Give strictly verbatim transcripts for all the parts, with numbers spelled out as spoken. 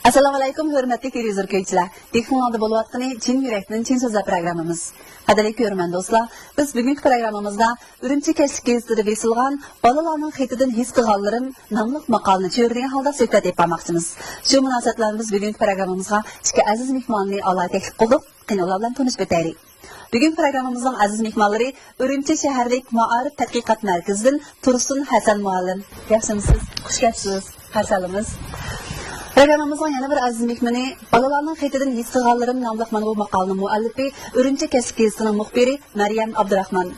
ئەسسالامۇئەلەيكۇم، ھۆرمەتلىك تېلېۋىزور كۆرگۈچىلەر. دىققىتىڭلاردا بولۇۋاتقىنى چىن يۈرەكتىن چىن سۆزلەر پروگراممىمىز. قەدىرلىك كۆرۈرمەن دوستلار، بىز بۈگۈنكى پروگراممىمىزدا ئۈرۈمچى كەچلىك گېزىتىدە بېسىلغان بالىلارنىڭ خېتىدىن ھېس قىلغانلىرىم ناملىق ماقالىنى چۆرىدىگەن ھالدا سۆھبەت ئېلىپ بارماقچىمىز. شۇ مۇناسىۋەت بىلەن بىز بۈگۈنكى پروگراممىمىزغا ئىككى ئەزىز مېھماننى ئالاھىدە تەكلىپ قىلدۇق. قېنى، ئۇلار بىلەن تونۇشۇپ ئۆتەيلى. بۈگۈنكى پروگراممىمىزنىڭ ئەزىز مېھمانلىرى ئۈرۈمچى شەھەرلىك مائارىپ تەتقىقات مەركىزىدىن تۇرسۇن ھەسەن مۇئەللىم. ياخشىمۇسىز؟ خۇش كەپسىز. قارشى ئالىمىز. پروگراممىمىزنىڭ يەنە بىر ئەزىز مېھمىنى، بالىلارنىڭ خېتىدىن ھېس قىلغانلىرىم ناملىق مانا بۇ ماقالىنىڭ مۇئەللىپى، ئۈرۈمچى كەچلىك گېزىتىنىڭ مۇخبىرى مەريەم ئابدۇراخمان.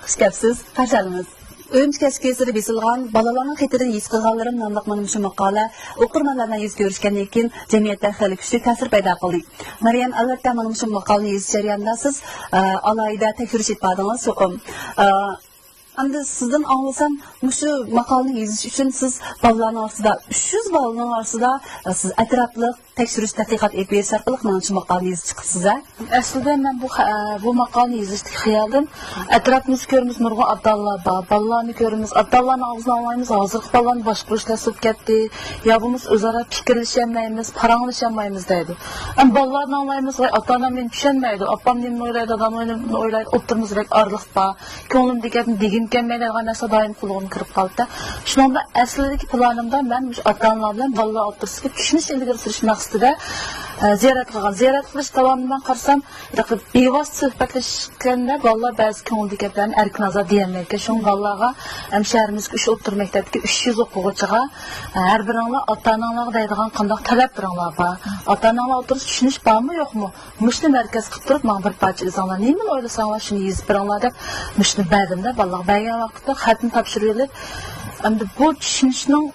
خۇش كەپسىز. قارشى ئالىمىز. ئۈرۈمچى كەچلىك گېزىتىدە بېسىلغان بالىلارنىڭ خېتىدىن ھېس قىلغانلىرىم ناملىق مانا مۇشۇ ماقالە ئوقۇرمەنلەر بىلەن يۈز كۆرۈشكەندىن كېيىن جەمئىيەتتە خېلى كۈچلۈك تەسىر پەيدا قىلدى. مەريەم، ئەلۋەتتە، مانا مۇشۇ ماقالىنى يېزىش جەريانىدا سىز، ئە، ئالاھىدە تەكشۈرۈش ئېلىپ باردىڭىز چوقۇم. ئە، ئەمدى سىزدىن ئاڭلىسام، مۇشۇ ماقالىنى يېزىش ئۈچۈن سىز بالىلارنىڭ ئارىسىدا، ئۈچ يۈز بالىنىڭ ئارىسىدا، ئە، سىز ئەتراپلىق تەكشۈرۈش تەتقىقات ئېلىپ بېرىش ئارقىلىق مانا شۇ ماقالىنى يېزىپ چىقىپسىز-ھە؟ ئەسلىدە مەن بۇ خە-، بۇ ماقالىنى يېزىشتىكى خىيالىم، ئەتراپىمىزدا كۆرىمىز، نۇرغۇن ئاتا-ئانىلار بار، بالىلارنى كۆرىمىز، ئاتا-ئانىلارنىڭ ئاغزىدىن ئاڭلايمىز، ھازىرقى بالىلارنى باشقۇرۇش تەس بولۇپ كەتتى، يا بولمىسا ئۆزئارا پىكىرلىشەلمەيمىز، پاراڭلىشالمايمىز دەيدۇ. ئەمما بالىلاردىن ئاڭلايمىز، ۋاي، ئاتا-ئانام مېنى چۈشەنمەيدۇ، ئاپام نېمىنى ئويلايدۇ، دادام نېمىنى ئويلايدۇ، ئوتتۇرىمىزدا بەك ئارىلىق بار. كۆڭلۈمدىكى گەپنى دېگۈم كەلمەيدىغان نەرسە دائىم قۇلىقىمغا كىرىپ قالىدۇ. شۇنىڭ بىلەن ئەسلىدىكى پىلانىمدا مەن مۇشۇ ئاتا-ئانىلار بىلەن بالىلار ئوتتۇرىسىدىكى چۈشىنىش ئىلگىرى سۈرۈش مەقسىتىدە، ئە، زىيارەت قىلغان. زىيارەت قىلىش داۋامىدا مەن قارىسام، بىۋاسىتە سۆھبەتلەشكەندە بالىلار بەزى كۆڭلىدىكى گەپلەرنى ئەركىن ئازادە دېيەلمەيدىكەن. شۇڭا بالىلارغا ھەم شەھىرىمىزدىكى ئۈچ ئوتتۇرا مەكتەپتىكى ئۈچ يۈز ئوقۇغۇچىغا، ئە، ھەر بىرىڭلار ئاتا-ئاناڭلارغا دەيدىغان قانداق تەلەپلىرىڭلار بار؟ ئاتا-ئاناڭلار ئوتتۇرىسىدا چۈشىنىش بارمۇ، يوقمۇ؟ مۇشۇنى مەركەز قىلىپ تۇرۇپ، ماڭا بىر پارچە ئۆزۈڭلار نېمىنى ئويلىساڭلار، شۇنى يېزىپ بېرىڭلار دەپ، مۇشۇنى بەردىم-دە، بالىلارغا بەرگەن ۋاقىتتا خەتنى تاپشۇرۇۋېلىپ، ئەمدى بۇ چۈشىنىشنىڭ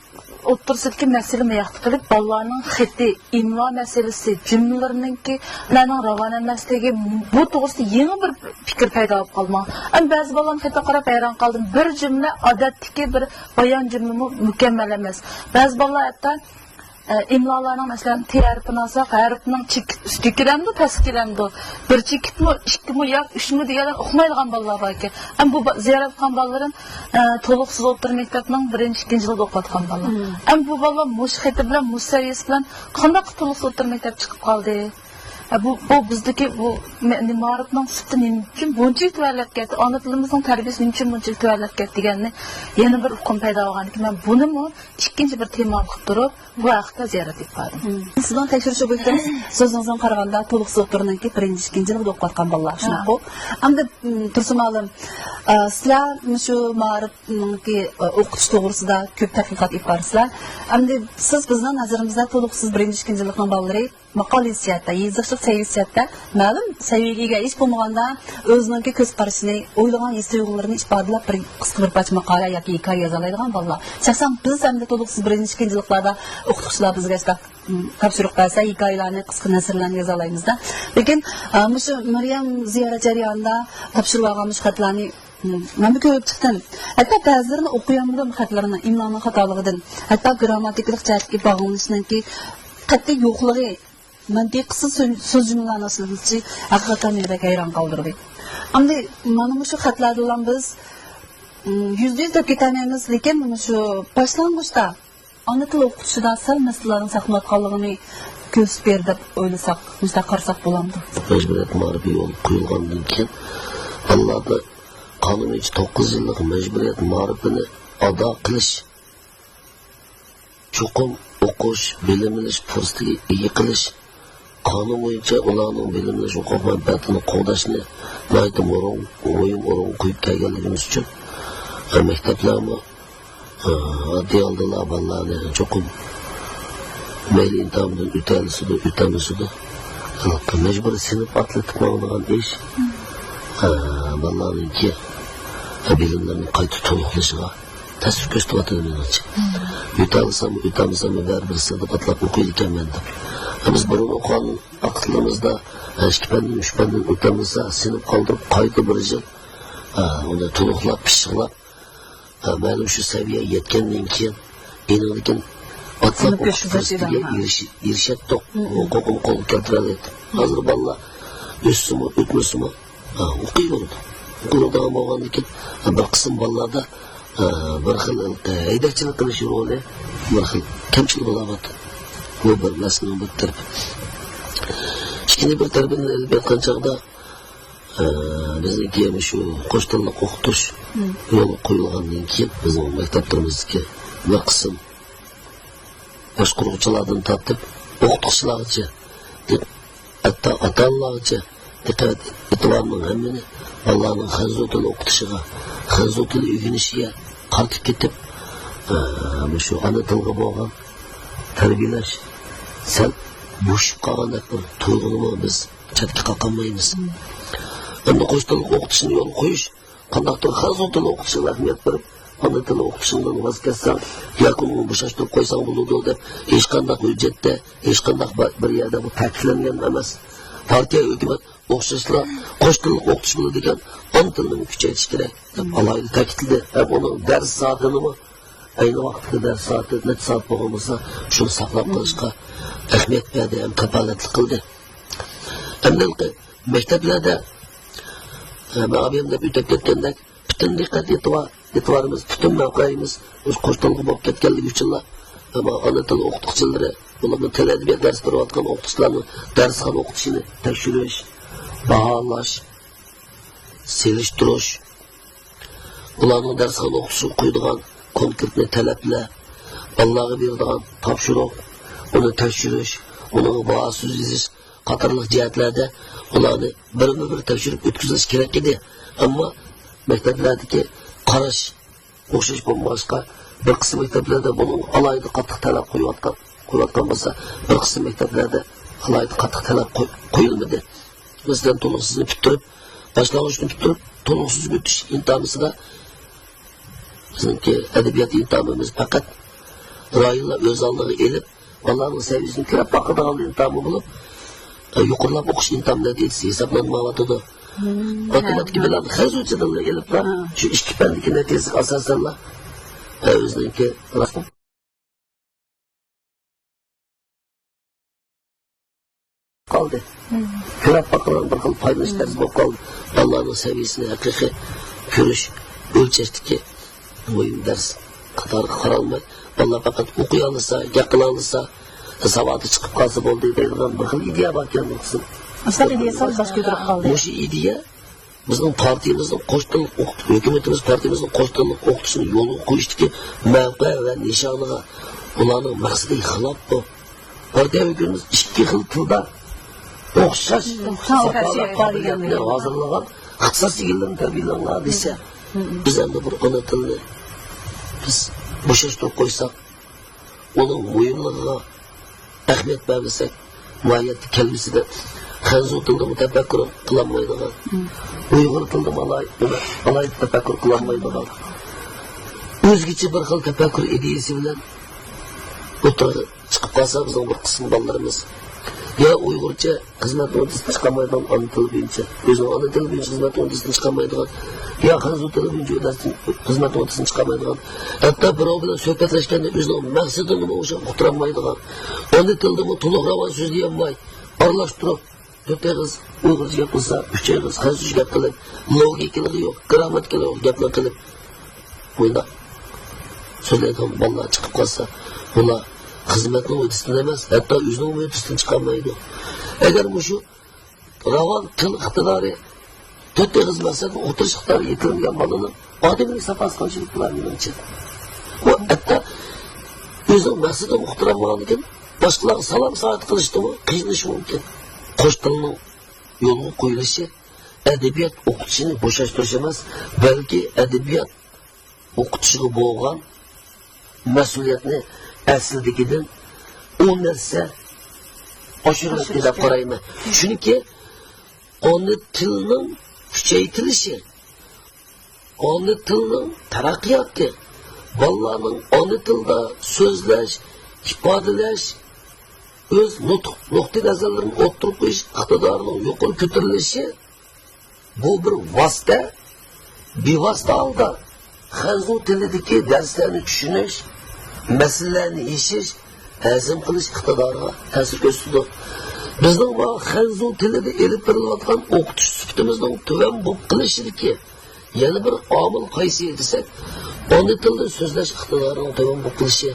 ئوتتۇرىسىدىكى مەسىلە مۇياقتا قېلىپ، بالىلارنىڭ خېتى، ئىملا مەسىلىسى، جۈملىلىرىنىڭكى، ئۇلارنىڭ راۋان ئەمەسلىكى، بۇ توغرىسىدا يېڭى بىر پىكىر پەيدا بولۇپ قالدى ماڭا. ئەمدى بەزى بالىلارنىڭ خېتىگە قاراپ ھەيران قالدىم. بىر جۈملە ئادەتتىكى بىر بايان جۈملىمۇ مۇكەممەل ئەمەس. بەزى بالىلار ھەتتا ئە، ئىملالارنىڭ، مەسىلەن، تى ھەرپىنى ئالساق، ھەرپنىڭ چېكىت ئۈستىگە كېلەمدۇ، پەسكە كېلەمدۇ؟ بىر چېكىتمۇ، ئىككىمۇ ياكى ئۈچمۇ دېگەنلەرنى ئۇقمايدىغان بالىلار باركەن. ئەمما بۇ با-، زىيارەت قىلغان بالىلىرىم، ئە، تولۇقسىز ئوتتۇرا مەكتەپنىڭ بىرىنچى، ئىككىنچى يىلىدا ئوقۇۋاتقان بالىلار. مم. ئەمما بۇ بالىلار مۇشۇ خېتى بىلەن، مۇشۇ سەۋىيەسى بىلەن قانداق تولۇقسىز ئوتتۇرا مەكتەپكە چىقىپ قالدى؟ ئە، بۇ، بۇ بىزدىكى بۇ مە-، مائارىپنىڭ سۈپىتى نېمە ئۈچۈن بۇنچىلىك تۆۋەنلەپ كەتتى؟ ئانا تىلىمىزنىڭ تەربىيەسى نېمە ئۈچۈن بۇنچىلىك تۆۋەنلەپ كەتتى دېگەننى يەنە بىر ئۇقۇم پەيدا بولغاندىكىن، مەن بۇنىمۇ ئىككىنچى بىر تېما قىلىپ تۇرۇپ، بۇ ھەقتە زىيارەت ئېلىپ باردىم. مم. سىزنىڭ تەكشۈرۈش ئوبيېكتىڭىز، سۆزىڭىزدىن قارىغاندا، تولۇقسىز ئوتتۇرىنىڭكى بىرىنچى، ئىككىنچى يىلىدا ئوقۇۋاتقان بالىلار، ھە. شۇنداققۇ؟ ئەمدى، مم، تۇرسۇن مۇئەللىم، ئە، سىلەر مۇشۇ مائارىپنىڭكى، ئە، ئوقۇتۇش توغرىسىدا كۆپ تەتقىقات ئېلىپ بارىسىلەر. ئەمدى سىز بىزنىڭ نەزىرىمىزدە تولۇقسىز بىرىنچى، ئىككىنچى يىللىقنىڭ بالىلىرى ماقالە يېزىش جەھەتتە، يېزىقچىلىق سەۋىيەسى جەھەتتە مەلۇم سەۋىيەگە ئىگە، ھېچ بولمىغاندا ئۆزىنىڭكى كۆز قارىشىنى، ئويلىغان ھېس تۇيغۇلىرىنى ئىپادىلەپ، بىر قىسقا بىر پارچە ماقالە ياكى ھېكايە يازالايدىغان بالىلار. شەخسەن بىز ئەمدى تولۇقسىز بىرىنچى، ئىككىنچى يىللىقلاردا ئوقۇتقۇچىلار بىزگە شۇنداق، م، تاپشۇرۇق بەرسە، ھېكايىلەرنى، قىسقا نەسرلەرنى يازالايمىزدا. لېكىن، ئا، مۇشۇ مەريەم زىيارەت جەريانىدا تاپشۇرۇۋالغان مۇشۇ خەتلەرنى مم، مەنمۇ كۆرۈپ چىقتىم. ھەتتا بەزىلىرىنى ئوقۇيالمىدىم، خەتلىرىنى، ئىملانىڭ خاتالىقىدىن. ھەتتا گرامماتىكىلىق جەھەتتىكى باغلىنىشنىڭكى قەتئىي يوقلۇقى، مەنتىقسىز سۆ-، سۆز جۈملىلەرنى ئىشلىتىشى ھەقىقەتەن مېنى بەك ھەيران قالدۇردى. ئەمدى مانا مۇشۇ خەتلەردىنلا بىز، مم، يۈزدە يۈز دەپ كېتەلمەيمىز، لېكىن مۇشۇ باشلانغۇچتا ئانا تىل ئوقۇتۇشىدا سەل مەسىلىلەرنىڭ ساقلىنىۋاتقانلىقىنى كۆرسىتىپ بېرە دەپ ئويلىساق، مۇشۇنداق قارىساق بولامدۇ؟ مەجبۇرىيەت مائارىپى يولغا قويۇلغاندىن كېيىن، بالىلاردا قانۇن بويىچە توققۇز يىللىق مەجبۇرىيەت مائارىپىنى ئادا قىلىش، چوقۇم ئوقۇش، بىلىم ئېلىش پۇرسىتىگە ئىگە قىلىش، قانۇن بويىچە ئۇلارنىڭ بىلىم ئېلىش ھوقۇق مەنپەئەتىنى قوغداشنى ناھايىتى مۇرۇن، مۇھىم ئورۇنغا قويۇپ كەلگەنلىكىمىز ئۈچۈن، مەكتەپلەرمۇ ئاددىي ھالدىلا بالىلارنى چوقۇم مەيلى ئىمتىھاندىن ئۆتەلىسىدۇ، ئۆتەلمىسىدۇ. مەجبۇرىي سىنىپ ئاتلىتىپ ماڭىدىغان ئىش، بالىلارنىڭكى بىلىملىرىنى قايتا تولۇقلىشىغا تەسىر كۆرسىتىۋاتىدۇ مېنىڭچە. ئۆتەلىسەم، ئۆتەلمىسەم، بەرىبىر سىنىپ ئاتلاپ ئوقۇيدىكەنمەن دەپ. بىز بۇرۇن ئوقۇغان ۋاقىتلىرىمىزدا ئىككى پەندىن، ئۈچ پەندىن ئۆتەلمىسە، سىنىپ قالدۇرۇپ، قايتا بىر يىل، ئۇنى تولۇقلاپ، پىششىقلاپ، ھە، مەلۇم شۇ سەۋىيەگە يەتكەندىن كېيىن، ئېنىڭدىن كېيىن ئاتلاپ ئوقۇش پۇرسىتىگە ئېرىشەتتۇق. ھوقۇقىنى قولغا كەلتۈرەلەيتتۇق. ھازىر بالىلار ئۆتسىمۇ، ئۆتمىسىمۇ، ھە، ئوقۇيۋېرىدۇ. ئوقۇيۋېرىدىغان بولغاندىن كېيىن، بىر قىسىم بالىلاردا، ھە، بىر خىل ھەيدەكچىلىك قىلىش رولى، بىر خىل كەمچىلىك بولۇۋاتىدۇ. بۇ بىر مەسىلىنىڭ بىر تەرىپى. ئىككىنچى بىر تەرىپىنى ئېلىپ ئېيتقان چاغدا، ئە، بىزنىڭكى مۇشۇ قوش تىللىق ئوقۇتۇش يولغا قويۇلغاندىن كېيىن، بىزنىڭ مەكتەپلىرىمىزدىكى بىر قىسىم باشقۇرغۇچىلاردىن تارتىپ ئوقۇتقۇچىلارغىچە، ھەتتا ئاتا-ئانىلارغىچە دىققەت ئېتىبارنىڭ ھەممىنى بالىلارنىڭ خەنزۇ تىلى ئوقۇتۇشىغا، خەنزۇ تىلى ئۆگىنىشىگە قارىتىپ كېتىپ، ئە، مۇشۇ ئانا تىلغا بولغان تەربىيەلەش سەل بوشىشىپ قالغاندەك بىر تۇيغۇنىمۇ بىز چەتكە قاقالمايمىز. ئەمدى قوش تىللىق ئوقۇتۇشنى يولغا قويۇش، قانداقتۇر خەنزۇ تىلى ئوقۇتۇشىغا ئەھمىيەت بېرىپ، ئانا تىلى ئوقۇتۇشۇڭدىن ۋاز كەچسەڭ ياكى ئۇنى بوشاشتۇرۇپ قويساڭ بولىدۇ دەپ ھېچقانداق ھۆججەتتە، ھېچقانداق بىر يەردە بۇ تەكىتلەنگەن ئەمەس. پارتىيە، ھۆكۈمەت ئوخشاشلا قوش تىللىق ئوقۇتۇش بولىدىكەن، ئانا تىلنىمۇ كۈچەيتىش كېرەك دەپ ئالاھىدە تەكىتلىدى. ھەم ئۇنىڭ دەرس سائىتىنىمۇ، ئەينى ۋاقىتتىكى دەرس سائىتى نەچچە سائەت بولغان بولسا، شۇنى ساقلاپ قېلىشقا ئەھمىيەت بەردى ھەم كاپالەتلىك قىلدى. ئەمدى مەكتەپلەردە، ئە، مەن ئابىيەم دەپ ئۆتۈپ كەتكەندەك، پۈتۈن دىققەت ئېتىبار، ئېتىبارىمىز، پۈتۈن مەۋقەيىمىز مۇشۇ قوش تىلغا بولۇپ كەتكەنلىكى ئۈچۈنلا، ئەمما ئانا تىل ئوقۇتقۇچىلىرى، بولۇپمۇ تىل ئەدەبىيات دەرس بېرىۋاتقان ئوقۇتقۇچىلارنىڭ دەرسخانا ئوقۇتۇشىنى تەكشۈرۈش، باھالاش، سېلىشتۇرۇش، ئۇلارنىڭ دەرسخانا ئوقۇتۇشىغا قويىدىغان كونكرېتنى تەلەپلەر، بالىلارغا بېرىدىغان تاپشۇرۇق، ئۇنى تەكشۈرۈش، ئۇنىڭغا باھا سۆز يېزىش قاتارلىق جەھەتلەردە ئۇلارنى بىرمۇ بىر تەكشۈرۈپ ئۆتكۈزۈش كېرەك ئىدى. ئەمما مەكتەپلەردىكى قاراش ئوخشاش بولمىغاچقا، بىر قىسىم مەكتەپلەردە بۇنىڭغا ئالاھىدە قاتتىق تەلەپ قويۇۋاتقان، قويۇۋاتقان بولسا، بىر قىسىم مەكتەپلەردە ئالاھىدە قاتتىق تەلەپ قوي-، قويۇلمىدى. مەسىلەن، تولۇقسىزنى پۈتتۈرۈپ، باشلانغۇچنى پۈتتۈرۈپ، تولۇقسىز ئۆتۈش ئىمتىھانىسىدا بىزنىڭكى ئەدەبىيات ئىمتىھانىمىز پەقەت رايونلار ئۆز ئالدىغا ئېلىپ، بالىلارنىڭ سەۋىيەسىنى كۆرۈپ باقىدىغان ئىمتىھانى بولۇپ، يۇقىرىلاپ ئوقۇش ئىمتىھان نەتىجىسى ھېسابلانمايۋاتىدۇ. ماتېماتىكا بىلەن خەنزۇچىدىنلا ئېلىپلا، شۇ ئىككى پەندىكى نەتىجىسىگە ئاساسەنلا، ئۆزىنىڭكى راست قالدى. كۆرۈپ باقىدىغان بىر خىل پايدىلىنىش دەرسى بولۇپ قالدى. بالىلارنىڭ سەۋىيەسىنى ھەقىقىي كۆرۈش، ئۆلچەشتىكى مۇھىم دەرس قاتارىغا قارالماي، بالىلار پەقەت ئوقۇيالىسا، گەپ قىلالىسا، ساۋاتى چىقىپ قالسا بولدى دەيدىغان بىر خىل ئىدىيە باركەن بۇ قىسىم. ئاشۇنداق ئىدىيە سەل باش كۆتۈرۈپ قالدى. مۇشۇ ئىدىيە بىزنىڭ پارتىيىمىزنىڭ قوش تىللىق ئوقۇت-، ھۆكۈمىتىمىز پارتىيىمىزنىڭ قوش تىللىق ئوقۇتۇشنى يولغا قويۇشتىكى مەۋقە ۋە نىشانىغا، ئۇلارنىڭ مەقسىتىگە خىلاپ بۇ. پارتىيە ھۆكۈمىتىمىز ئىككى خىل تىلدا ئوخشاش ساپادا قابىلىيەتنى ھازىرلىغان ئىختىساس ئىگىلىرىنى تەربىيەلەڭلار دېسە، بىز ئەمدى بىر ئانا تىلنى بىز بوشاشتۇرۇپ قويساق، ئۇنىڭ مۇھىملىقىغا ئەھمىيەت بەرمىسەك، ماھىيەتتە كەلگۈسىدە خەنزۇ تىلىدىمۇ تەپەككۇر قىلالمايدىغان، ئۇيغۇر تىلىدىمۇ ئالاھىدە، ئالاھىدە تەپەككۇر قىلالمايدىغان، ئۆزگىچە بىر خىل تەپەككۇر ئىدىيەسى بىلەن ئوتتۇرىغا چىقىپ قالسا، بىزنىڭ بىر قىسىم بالىلىرىمىز يا ئۇيغۇرچە خىزمەت نوتىسىدىن چىقالمايدىغان ئانا تىل بويىچە، ئۆزىنىڭ ئانا تىلى بويىچە خىزمەت نوتىسىدىن چىقالمايدىغان، يا خەنزۇ تىلى بويىچە خىزمەت نوتىسىدىن چىقالمايدىغان، ھەتتا بىراۋ بىلەن سۆھبەتلەشكەندە ئۆزىنىڭ مەقسىتىنىمۇ ئوخشاپ ئۇقتۇرالمايدىغان، ئانا تىلدىمۇ تولۇق راۋان سۆزلىيەلمەي، ئارىلاشتۇرۇپ، تۆت ئېغىز ئۇيغۇرچە گەپ قىلسا، ئۈچ ئېغىز خەنزۇچە گەپ قىلىپ، لوگىكىلىقى يوق، گرامماتىكىلىقى يوق گەپلەر قىلىپ، بۇنداق سۆزلەيدىغان بالىلار چىقىپ قالسا، بۇلار خىزمەتنىڭ ھۆددىسىدىن ئەمەس، ھەتتا ئۆزىنىڭ ھۆددىسىدىن چىقالمايدۇ. ئەگەر مۇشۇ راۋان تىل ئىقتىدارى، تۆت ئېغىز مەقسەتنىڭ ئوتتۇرىچە ئىقتىدارى يېتىلمىگەن بالىنىڭ ئادىمىيلىك ساپاسى قانچىلىك بولار، مېنىڭچە. ئۇ ھەتتا ئۆزىنىڭ مەقسىتىنى ئۇقتۇرالمىغاندىكىن، باشقىلارغا سالام سائەت قىلىشتىمۇ قىينىلىشى مۇمكىن. قوش تىلنىڭ يولغا قويۇلۇشى ئەدەبىيات ئوقۇتۇشىنى بوشاشتۇرۇش ئەمەس، بەلكى ئەدەبىيات ئوقۇتۇشىغا بولغان مەسئۇلىيەتنى ئەسلىدىكىدىن ئون ھەسسە ئاشۇرۇۋەتتى دەپ قارايمەن. چۈنكى ئانا تىلنىڭ كۈچەيتىلىشى، ئانا تىلنىڭ تەرەققىياتى، بالىلارنىڭ ئانا تىلدا سۆزلەش، ئىپادىلەش، ئۆز نۇتۇق، نۇقتىئىنەزەرلىرىنى ئوتتۇرىغا قويۇش ئىقتىدارىنىڭ يۇقىرى كۆتۈرۈلۈشى، بۇ بىر ۋاسىتە، بىۋاسىتە ھالدا خەنزۇ تىلىدىكى دەرسلەرنى چۈشىنىش، مەسىلىلەرنى يېشىش، ھەزىم قىلىش ئىقتىدارىغا تەسىر كۆرسىتىدۇ. بىزنىڭ بۇ خەنزۇ تىلىدا ئېلىپ بېرىلىۋاتقان ئوقۇتۇش سۈپىتىمىزنىڭ تۆۋەن بولۇپ قېلىشىدىكى يەنە بىر ئامىل قايسى دېسەك، ئانا تىلدا سۆزلەش ئىقتىدارىنىڭ تۆۋەن بولۇپ قېلىشى.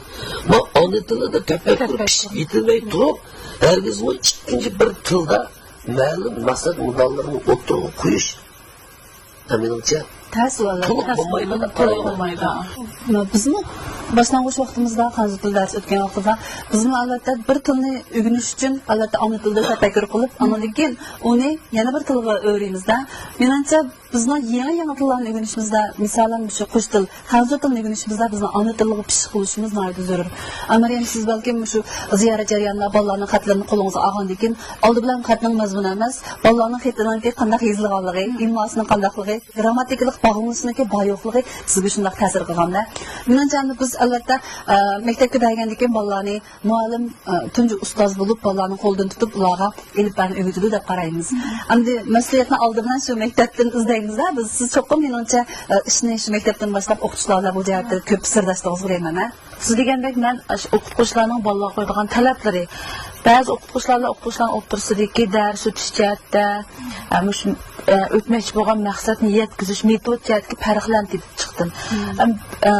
ما ئانا تىلىدا تەپەككۇر پىشىپ يېتىلمەي تۇرۇپ، ھەرگىزمۇ ئىككىنچى بىر تىلدا مەلۇم مەقسەت مۇددىئالىرىنى ئوتتۇرىغا قويۇش، مېنىڭچە، تەس بولىدۇ. تولۇق بولمايدۇ دەپ قارايمەن. بىزمۇ باشلانغۇچ ۋاقتىمىزدا، خەنزۇ تىل دەرس ئۆتكەن ۋاقتىدا، بىزمۇ ئەلۋەتتە بىر تىلنى ئۆگىنىش ئۈچۈن، ئەلۋەتتە، ئانا تىلدا تەپەككۇر قىلىپ، ئاندىن كېيىن ئۇنى يەنە بىر تىلغا ئۆرۈيمىز-دە. مېنىڭچە، بىزنىڭ يېڭى، يېڭى تىللارنى ئۆگىنىشىمىزدە، مىسالەن، مۇشۇ قوش تىل، خەنزۇ تىلىنى ئۆگىنىشىمىزدە بىزنىڭ ئانا تىلغا پىشىق بولۇشىمىز ناھايىتى زۆرۈر. ئەمما يەنە سىز بەلكىم مۇشۇ زىيارەت جەريانىدا بالىلارنىڭ خەتلىرىنى قولىڭىزغا ئالغاندىن كېيىن، ئالدى بىلەن خەتنىڭ مەزمۇنى ئەمەس، بالىلارنىڭ خېتىنىڭكى قانداق يېزىلغانلىقى، ئىملاسىنىڭ قانداقلىقى، گىرامماتىكىلىق باغلىنىشىنىڭكى بار يوقلۇقى سىزگە شۇنداق تەسىر قىلغاندا. مېنىڭچە، ئەمدى بىز، ئەلۋەتتە، ئە، مەكتەپكە بەرگەندىن كېيىن بالىلارنى مۇئەللىم، ئە، تۇنجى ئۇستاز بولۇپ، بالىلارنىڭ قولىدىن تۇتۇپ، ئۇلارغا ئېلىپ بەرمەي ئۆگىتىدۇ دەپ قارايمىز. ئەمدى مەسئۇلىيەتنى ئالدى بىلەن شۇ مەكتەپتىن ئىزدەيمىز-دە بىز. سىز چوقۇم، مېنىڭچە، ئە، ئىشنى شۇ مەكتەپتىن باشلاپ ئوقۇتقۇچىلار بىلەن بۇ جەھەتتە كۆپ سىرداشلىقىڭىزنى بىلەيمەن مەن. سىز دېگەندەك، مەن ئاشۇ ئوقۇتقۇچىلارنىڭ بالىلارغا قويىدىغان تەلەپلىرى، بەزى ئوقۇتقۇچىلار بىلەن ئوقۇتقۇچىلارنىڭ ئوتتۇرىسىدىكى دەرس ئۆتۈش جەھەتتە، ئە، مۇشۇ، ئە، ئۆتمەكچى بولغان مەقسەتنى يەتكۈزۈش مېتود جەھەتتىكى پەرقلەرنى تېپىپ چىقتىم. ئەم، ئە،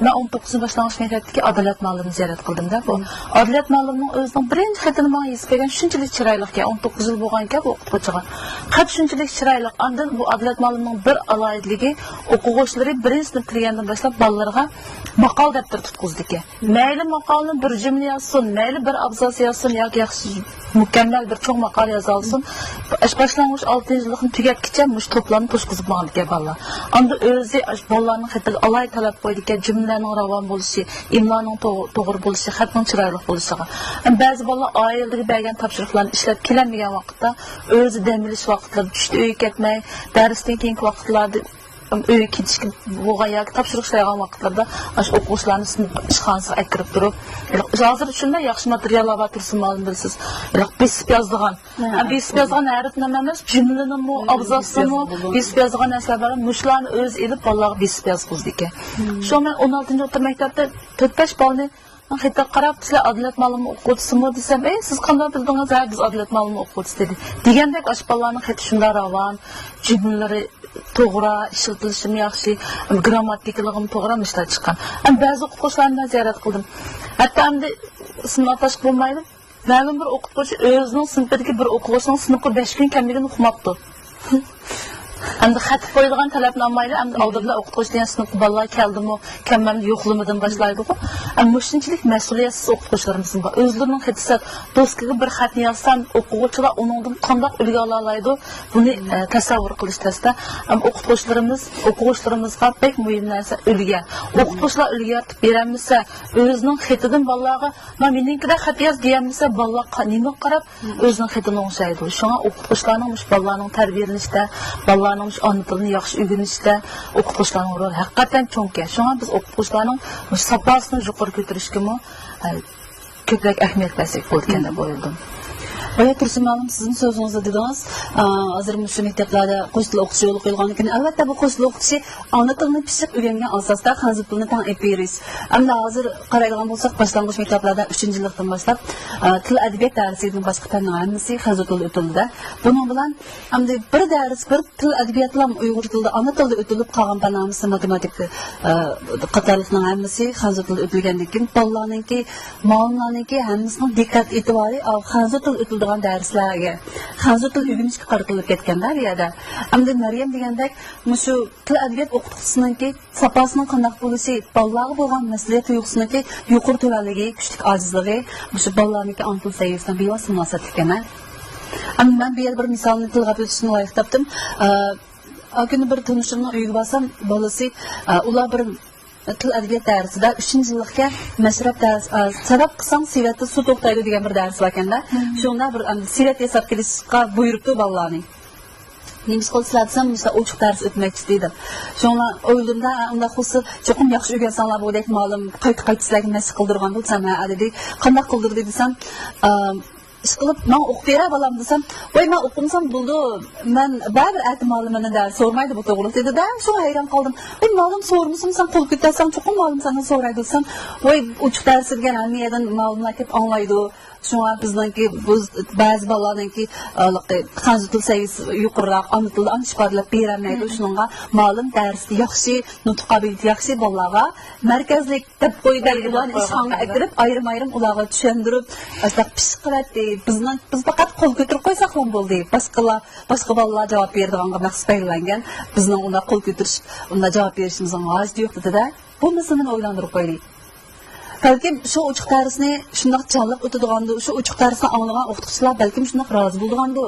مەن ئون توققۇزىنچى باشلانغۇچ مەكتەپتىكى ئادالەت مۇئەللىمنى زىيارەت قىلدىم-دە. بۇ ئادالەت مۇئەللىمنىڭ ئۆزىنىڭ بىرىنچى خېتىنى ماڭا يېزىپ بەرگەن، شۇنچىلىك چىرايلىقكەن، ئون توققۇز يىل بولغانكەن بۇ ئوقۇتقۇچىغا. خەت شۇنچىلىك چىرايلىق. ئاندىن بۇ ئادالەت مۇئەللىمنىڭ بىر ئالاھىدىلىكى، ئوقۇغۇچىلىرى بىرىنچى سىنىپ كىرگەندىن باشلاپ بالىلىرىغا ماقالە دەپتىرى تۇتقۇزىدىكەن. مەيلى ماقالىنى بىر جۈملە يازسۇن، مەيلى بىر ئابزاس يازسۇن ياكى ياخشى مۇكەممەل بىر چوڭ ماقالە يازالىسۇن. ئاشۇ باشلانغۇچ ئالتىنچى يىللىقنى تۇگەتكىچە مۇشۇ توپلارنى توشقۇزۇپ ماڭىدىكەن بالىلار. ئاندىن ئۆزى ئاشۇ بالىلارنىڭ خېتىگە ئالاھىدە تەلەپ قويىدىكەن، جۈملىلەرنىڭ راۋان بولۇشى، ئىملانىڭ تو-، توغرا بولۇشى، خەتنىڭ چىرايلىق بولۇشىغا. ھەم بەزى بالىلار ئائىلىدىكى بەرگەن تاپشۇرۇقلارنى ئىشلەپ كېلەلمىگەن ۋاقىتتا، ئۆزى دەم ئېلىش ۋاقىتلىرىدا، چۈشتە ئۆيگە كەتمەي، دەرستىن كېيىنكى ۋاقىتلاردا ئۆيگە كېتىشكە بولغان ياكى تاپشۇرۇق ئىشلەيدىغان ۋاقىتلىرىدا ئاشۇ ئوقۇغۇچىلارنى سىنىپ ئىشخانىسىغا ئەكىرىپ تۇرۇپ، ھازىر شۇنداق ياخشى ماتېرىياللار بار، تۇرسۇن مۇئەللىم، بىلىسىز، بېسىپ يازىدىغان، ھە، بېسىپ يازغان ھەرپنامە ئەمەس، جۈملىنىمۇ، ئابزاسنىمۇ بېسىپ يازغان نەرسىلەر بار. مۇشۇلارنى ئۆزى ئېلىپ بالىلارغا بېسىپ يازغۇزىدىكەن. شۇڭا مەن ئون ئالتىنچى ئوتتۇرا مەكتەپتە تۆت بەش بالىنى خېتىگە قاراپ، «سىلەر ئادالەت مۇئەللىمنىڭ ئوقۇغۇچىسىمۇ؟» دېسەم، «ئەي، سىز قانداق بىلدىڭىز؟» «ھە، بىز ئادالەت مۇئەللىمنىڭ ئوقۇغۇچىسى» دېدى. دېگەندەك ئاشۇ بالىلارنىڭ خېتى شۇنداق راۋان، جۈملىلىرى توغرا، ئىشلىتىلىشىمۇ ياخشى، گىرامماتىكىلىقىمۇ توغرا، مۇشۇلار چىققان. ئەمما بەزى ئوقۇتقۇچىلارنى مەن زىيارەت قىلدىم. ھەتتا ئەمدى ئىسمىنى ئاتاشقا بولمايدۇ. مەلۇم بىر ئوقۇتقۇچى ئۆزىنىڭ سىنىپىدىكى بىر ئوقۇغۇچىنىڭ سىنىپقا بەش كۈن كەلمىگىنىنى ئۇقماپتۇ. ئەمدى خەت قويىدىغان تەلەپنى ئالمايلى، ئەمدى ئالدى بىلەن ئوقۇتقۇچى دېگەن سىنىپقا بالىلار كەلدىمۇ، كەلمەمدۇ، يوقلىمىدىمۇ باشلايدىغۇ. ئەمما مۇشۇنچىلىك مەسئۇلىيەتسىز ئوقۇتقۇچىلىرىمىزمۇ بار. ئۆزلىرىنىڭ خېتى سەت، دوسكىغا بىر خەتنى يازسا، ئوقۇغۇچىلار ئۇنىڭدىن قانداق ئۈلگە ئالالايدۇ، بۇنى، ئە، تەسەۋۋۇر قىلىش تەستە. ئەمما ئوقۇتقۇچىلىرىمىز، ئوقۇغۇچىلىرىمىزغا بەك مۇھىم نەرسە ئۈلگە. ئوقۇتقۇچىلار ئۈلگە يارىتىپ بېرەلمىسە، ئۆزىنىڭ خېتىدىن بالىلارغا، «مانا مېنىڭكىدەك خەت ياز» دېيەلمىسە، بالىلار قا-، نېمىگە قاراپ ئۆزىنىڭ خېتىنى ئوڭشايدۇ. شۇڭا ئوقۇتقۇچىلارنىڭ مۇشۇ بالىلارنىڭ تەربىيەلىنىشتە، بالىلارنىڭ مۇشۇ ئانا تىلىنى ياخشى ئۆگىنىشتە ئوقۇتقۇچىلارنىڭ رولى ھەقىقەتەن چوڭكەن. شۇڭا بىز ئوقۇتقۇچىلارنىڭ مۇشۇ ساپاسىنى يۇقىرى كۆتۈرۈشكىمۇ، ئە، كۆپرەك ئەھمىيەت بەرسەك بولىدىكەن دەپ ئويلىدىم. بايا تۇرسۇن مۇئەللىم، سىزنىڭ سۆزىڭىزدە دېدىڭىز، ئا، ھازىر مۇشۇ مەكتەپلەردە قوش تىل ئوقۇتۇش يولغا قويۇلغاندىكىن، ئەلۋەتتە، بۇ قوش تىل ئوقۇتۇشى ئانا تىلنى پىششىق ئۆگەنگەن ئاساستا خەنزۇ تىلىنى تەڭ ئېلىپ بېرىش. ئەمدى ھازىر قارايدىغان بولساق، باشلانغۇچ مەكتەپلەردە ئۈچىنچى يىللىقتىن باشلاپ، ئا، تىل ئەدەبىيات دەرسىدىن باشقا پەننىڭ ھەممىسى خەنزۇ تىلدا ئۆتۈلىدۇ. بۇنىڭ بىلەن ئەمدى بىر دەرس، بىر تىل ئەدەبىياتىلا ئۇيغۇر تىلىدا، ئانا تىلدا ئۆتۈلۈپ، قالغان پەن ھەممىسى ماتېماتىكا، ئە، قاتارلىقنىڭ ھەممىسى خەنزۇ تىلدا ئۆتۈلگەندىن كېيىن، بالىلارنىڭكى، مۇئەللىملەرنىڭكى ھەممىسىنىڭ دىققەت ئېتىبارى، ئا، خەنزۇ تىل ئۆتۈلىدىغان دەرسلەرگە، خەنزۇ تىل ئۆگىنىشكە قارىتىلىپ كەتكەندە بۇ يەردە. ئەمدى مەريەم دېگەندەك، مۇشۇ تىل ئەدەبىيات ئوقۇتقۇچىسىنىڭكى ساپاسىنىڭ قانداق بولۇشى، بالىلارغا بولغان مەسئۇلىيەت تۇيغۇسىنىڭكى يۇقىرى تۆۋەنلىكى، كۈچلۈك ئاجىزلىقى، مۇشۇ بالىلارنىڭكى ئانا تىل سەۋىيەسىنىڭ بىۋاسىتە مۇناسىۋەتلىك ئەمەس. ئەمما مەن بۇ يەردە بىر مىسالنى تىلغا ئېلىپ ئۆتۈشنى لايىق تاپتىم. ئا، ئا كۈنى بىر تونۇشۇمنىڭ ئۆيىگە بارسام، بالىسى، ئا، ئۇلار بىر تىل ئەدەبىيات دەرسىدە ئۈچىنچى يىللىقكەن مەشرەپ دەرس، ئا، سەۋەب قىلساڭ سېۋەتتە سۇ توختايدۇ دېگەن بىر دەرس باركەن-دە. شۇنىڭدا بىر، ئا، سېۋەت ياساپ كېلىشقا بۇيرۇپتۇ بالىلارنى. نېمىش قىلدى سىلەر دېسەم، مۇشۇنداق ئوچۇق دەرس ئۆتمەكچى دېدى. شۇڭا ئويلىدىم-دە، ئۇنداق بولسا چوقۇم ياخشى ئۆگەنسەڭلار بولدى، مالىم قايتا-قايتا سىلەرگە مەشىق قىلدۇرغان بولسام، ھە دېدى. قانداق قىلدۇردى دېسەم، ئىشقىلىپ، ماڭا ئوقۇپ بېرە بالام دېسەم، ۋاي، مەن ئوقۇمىسام بولىدۇ، مەن بەرىبىر ئەتە مالىم مەندىن دەرس سورىمايدۇ بۇ توغرىلىق دېدى-دە. شۇڭا ھەيران قالدىم. ۋاي، مالىم سورىمىسىمۇ سەن قول كۆتەرسەڭ چوقۇم مالىم سەندىن سورايدۇ دېسەم، ۋاي، ئوچۇق دەرس دېگەن ھەممە يەردىن مالىملار كېلىپ ئاڭلايدۇ. شۇڭا بىزنىڭكى بۇ بەزى بالىلارنىڭكى، ئە، خەنزۇ تىل سەۋىيەسى يۇقىرىراق، ئانا تىلدا ئانا ئىپادىلەپ بېرەلمەيدۇ. مم. شۇنىڭغا مالىم دەرستە ياخشى، نۇتۇق قابىلىيىتى ياخشى بالىلارغا مەركەزلىك دەپ قويۇپ، ئۇلارنى ئىشخانىغا ئەكىرىپ، ئايرىم-ئايرىم ئۇلارغا چۈشەندۈرۈپ، ئاشۇنداق پىششىق قىلاتتى. بىزنىڭ، بىز پەقەت قول كۆتۈرۈپ قويساقلا بولدى. باشقىلار، باشقا بالىلار جاۋاب بېرىدىغانغا مەخسۇس بەلگىلەنگەن. بىزنىڭ ئۇنداق قول كۆتۈرۈش، ئۇنداق جاۋاب بېرىشىمىزنىڭ ھاجىتى يوق دېدى-دە. بۇ مەسىلىنى ئويلاندۇرۇپ قويدى. بەلكىم شۇ ئوچۇق دەرسنى شۇنداق جانلىق ئۆتىدىغاندۇ، شۇ ئوچۇق دەرسنى ئاڭلىغان ئوقۇتقۇچىلار بەلكىم شۇنداق رازى بولىدىغاندۇ،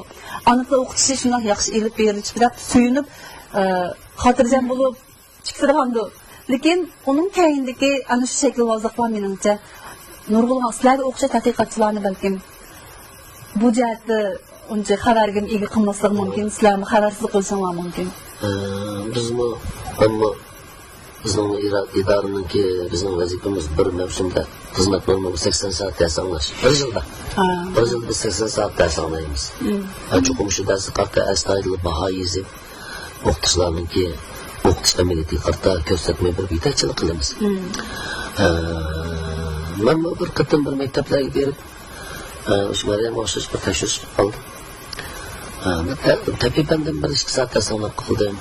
ئانا تىل ئوقۇتۇشى شۇنداق ياخشى ئېلىپ بېرىلىشى دەپ سۆيۈنۈپ، ئە، خاتىرجەم بولۇپ چىقىدىغاندۇ. لېكىن ئۇنىڭ كەينىدىكى ئەنە شۇ شەكىلۋازلىقلار مېنىڭچە نۇرغۇنلىغان سىلەرگە ئوخشاش تەتقىقاتچىلارنى بەلكىم بۇ جەھەتتە ئۇنچە خەۋەرگىمۇ ئىگە قىلماسلىقى مۇمكىن، سىلەرمۇ خەۋەرسىز قېلىشىڭلار مۇمكىن. ئە، بىزمۇ، مەنمۇ بىزنىڭ ئىرا-، ئىدارىنىڭكى، بىزنىڭ ۋەزىپىمىز بىر مەۋسۇمدە خىزمەت نورمىسى سەكسەن سائەت دەرس ئاڭلاش. بىر يىلدا. ھا. بىر يىلدا بىز سەكسەن سائەت دەرس ئاڭلايمىز. مم. ھە، چوقۇم شۇ دەرسكە قارىتا ئەستايىدىل باھا يېزىپ، ئوقۇتقۇچىلارنىڭكى ئوقۇتۇش ئەمەلىيىتىگە قارىتا كۆرسەتمە بېرىپ يېتەكچىلىك قىلىمىز. مم. ھە، مەنمۇ بىر قېتىم بىر مەكتەپلەرگە بېرىپ، ئە، شۇ مەريەمگە ئوخشاش بىر تەكشۈرۈش قىلىپ قالدىم. ئە، بىر تە-، تەبىئىي پەندىن بىر ئىككى سائەت دەرس ئاڭلاپ قالدىم.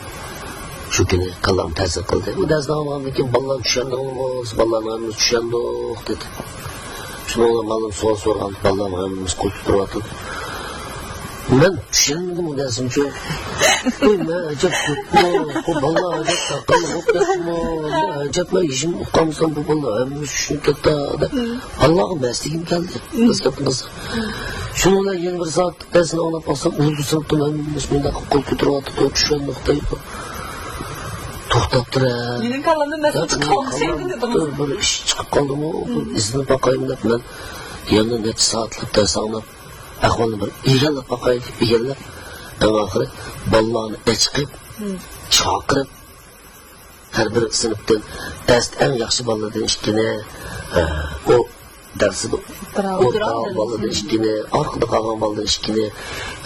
شۇ كۈنى كاللام تەسىر قىلدى. ئۇ دەرسنى ئاڭلىغاندىن كېيىن، بالىلار چۈشەندىڭلىمۇ؟ بالىلارنىڭ ھەممىسى چۈشەندۇق دېدى. شۇنىڭ بىلەن مالىم سوئال سورىغان، بالىلارنىڭ ھەممىسى قول كۆتۈرۈۋاتىدۇ. مەن چۈشەنمىدىم ئۇ دەرسنىچۇ. ۋوي، مەن ئەجەب كۆپمۇ؟ بۇ بالىلار ئەجەب تاقىلىق بولۇپ كەتتىمۇ؟ مەن ئەجەب، مەن ھېچنېمە ئۇقالمىسام، بۇ بالىلار ھەممىسى چۈشىنىپ كەتتى دەپ، بالىلارغا مەستىگىم كەلدى. راست گەپنى قىلسا. شۇنىڭ بىلەن يەنە بىر سائەت دەرسنى ئاڭلاپ باقسام، ئۇ سىنىپتا مەن مۇشۇنداق قول كۆتۈرۈۋاتىدۇ، چۈشەندۇق دەيدۇ. توختاپ تۇر، ھە. مېنىڭ كاللامدا مەن بىر ئىش چىقىپ قالدىمۇ، بىر ئىزدىنىپ باقايمەن دەپ مەن يەنە نەچچە سائەتلەپ دەرس ئاڭلاپ، ئەھۋالنى بىر ئىگىلەپ باقاي دەپ ئىگىلەپ، ئەڭ ئاخىرى بالىلارنى ئەچىقىپ، چاقىرىپ، ھەر بىر سىنىپتىن ئەستە ئەڭ ياخشى بالىلاردىن ئىككىنى، ئە، ئۇ دەرسىدە ئوتتۇرا بالىلاردىن ئىككىنى، ئارقىدا قالغان بالىلاردىن ئىككىنى،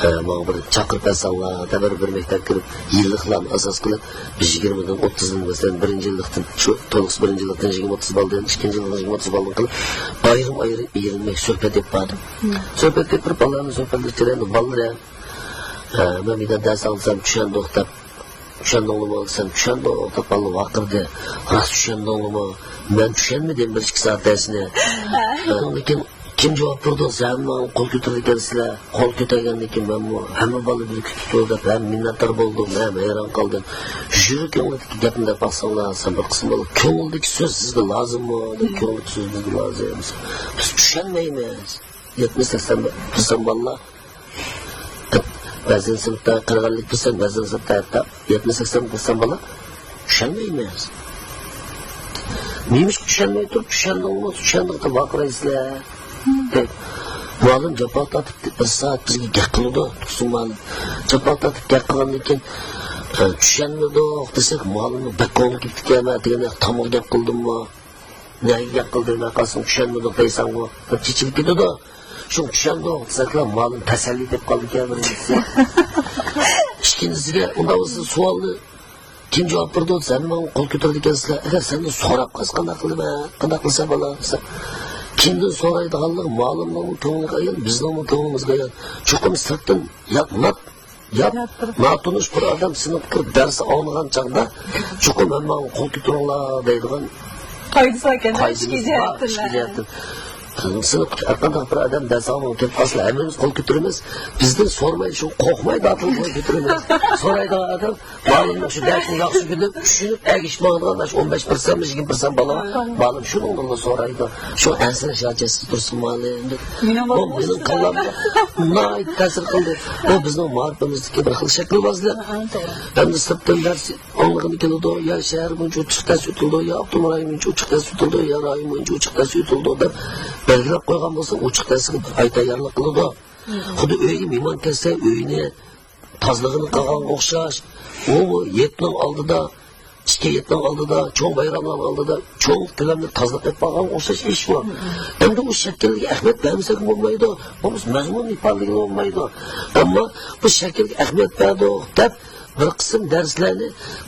ئە، ماڭا بىر چاقىرىپ بەرسەڭلار دەپ، ھەر بىر مەكتەپكە كىرىپ، يىللىقلارنى ئاساس قىلىپ، بىز يىگىرمىدىن ئوتتۇزدىن، مەسىلەن، بىرىنچى يىللىقتىن، شۇ تولۇقسىز بىرىنچى يىللىقتىن يىگىرمە ئوتتۇز بالىدىن، ئىككىنچى يىللىقتىن يىگىرمە ئوتتۇز بالىدىن قىلىپ، ئايرىم-ئايرىم ئىگىلىنمەي سۆھبەت ئېلىپ باردىم. سۆھبەت ئېلىپ بېرىپ، بالىلارنى سۆھبەتلەشتۈرەيلى، بالىلار، ئە، مەن بىردەم دەرس ئاڭلىسام چۈشەندۇق دەپ، چۈشەندىڭلىمۇ دېسەم، چۈشەندۇق دەپ بالىلار ۋارقىرىدى. راست چۈشەندىڭلىمۇ؟ مەن چۈشەنمىدىم بىر ئىككى سائەت دەرسنى. شۇنىڭدىن كېيىن كىم جاۋاب بېرىدۇ دېسە، ھەممە قول كۆتۈرىدىكەنسىلەر. قول كۆتۈرگەندىن كېيىن مەنمۇ ھەممە بالا بىر كۈتۈپتۇ دەپ، ھەم مىننەتدار بولدۇم، ھەم ھەيران قالدىم. يۈرەك ئېڭىدىكى گەپنى دەپ باقساڭلار، دېسەم، بىر قىسىم بالا، كۆڭۈلدىكى سۆز سىزگە لازىممۇ دەپ، كۆڭۈلدىكى سۆز بىزگە لازىم. بىز چۈشەنمەيمىز. يەتمىش سەكسەن پىرسەنت بالىلار بەزى سىنىپتا قىرىق ئەللىك پىرسەنت، بەزى سىنىپتا ھەتتا يەتمىش سەكسەن پىرسەنت بالا چۈشەنمەيمىز. نېمىشقا چۈشەنمەي تۇرۇپ، چۈشەندىڭمۇ، چۈشەندۇق دەپ ۋارقىرايسىلەر؟ دەپ. مۇئەللىم جاپا تارتىپ بىر سائەت بىزگە گەپ قىلىدۇ، تۇرسۇن مۇئەللىم. جاپا تارتىپ گەپ قىلغاندىن كېيىن، ئە، چۈشەنمىدۇق دېسەك، مۇئەللىمنىڭ بەك كۆڭلى كېتىپ كېتىدىكەن، مەن دېگەن تامغا گەپ قىلدىممۇ؟ نەگە گەپ قىلدىم، مەن قالسام چۈشەنمىدىم دەيسەنغۇ دەپ چېچىلىپ كېتىدۇ. شۇڭا چۈشەندۇق دېسەكلا، مۇئەللىم تەسەللى دەپ قالىدىكەن بىرىنچىسى. ئىككىنچىسىگە، ئۇنداق بولسا سوئالنى كىم جاۋاب بېرىدۇ دېسە، ھەممە ماڭا قول كۆتۈرىدىكەنسىلەر. ئەگەر سەندىن سوراپ قالسا قانداق قىلىمەن؟ قانداق قىلسا بولا دېسە، كىمدىن سورايدىغانلىقى مۇئەللىمنىڭمۇ كۆڭلىگە ئايان، بىزنىڭمۇ كۆڭلىمىزگە ئايان. چوقۇم سىرتتىن يات، نات يات، ناتونۇش بىر ئادەم سىنىپقا كىرىپ دەرس ئاڭلىغان چاغدا چوقۇم ھەممەڭلار قول كۆتۈرۈڭلار دەيدىغان قائىدىسى بار ئىكەن، قائىدىمىز ئىچكى بار، جەھەتتىن. ئىچكى جەھەتتىن. سىنىپقا ھەرقانداق بىر ئادەم دەرس ئاڭلىغىلى كىرىپ قالسا، ھەممىمىز قول كۆتۈرىمىز. بىزدىن سورىماي، شۇ قوقماي داتىل قول كۆتۈرىمىز. سورايدىغان ئادەم مۇئەللىمنىڭ شۇ دەرسنى ياخشى كۆرۈپ، چۈشىنىپ، ئەگىشىپ ماڭىدىغان شۇ ئون بەش پىرسەنت، يىگىرمە پىرسەنت بالا بار. مۇئەللىم شۇنىڭدىنلا سورايدۇ. شۇ ئەنسىرەش ھاجەتسىز تۇرسۇن مۇئەللىم. بۇ مېنىڭ كاللامغا ناھايىتى تەسىر قىلدى. بۇ بىزنىڭ مائارىپىمىزدىكى بىر خىل شەكىلۋازلىق. ھە، توغرا. ئەمدى سىرتتىن دەرس ئاڭلىغىلى كېلىدۇ، يا شەھەر بويىچە ئوچۇق دەرس ئۆتۈلىدۇ، يا ئاپتونوم رايون بويىچە ئوچۇق دەرس ئۆتۈلىدۇ، يا رايون بويىچە ئوچۇق دەرس ئۆتۈلىدۇ دەپ بەلگىلەپ قويغان بولسا، ئوچۇق دەرسكە بىر ئاي تەييارلىق قىلىدۇ. خۇددى ئۆيگە مېھمان كەلسە، ئۆينى تازىلىقىنى قىلغانغا ئوخشاش، ئۇمۇ ھېيتنىڭ ئالدىدا، ئىككى ھېيتنىڭ ئالدىدا، چوڭ بايراملارنىڭ ئالدىدا چوڭ كۆلەمدە تازىلىق قىلىپ قالغانغا ئوخشاش ئىش بۇ. ئەمدى ئۇ شەكىلگە ئەھمىيەت بەرمىسەكمۇ بولمايدۇ، بولمىسا مەزمۇن ئىپادىلىگىلى بولمايدۇ. ئەمما بۇ شەكىلگە ئەھمىيەت بەردۇق دەپ، بىر قىسىم دەرسلەرنى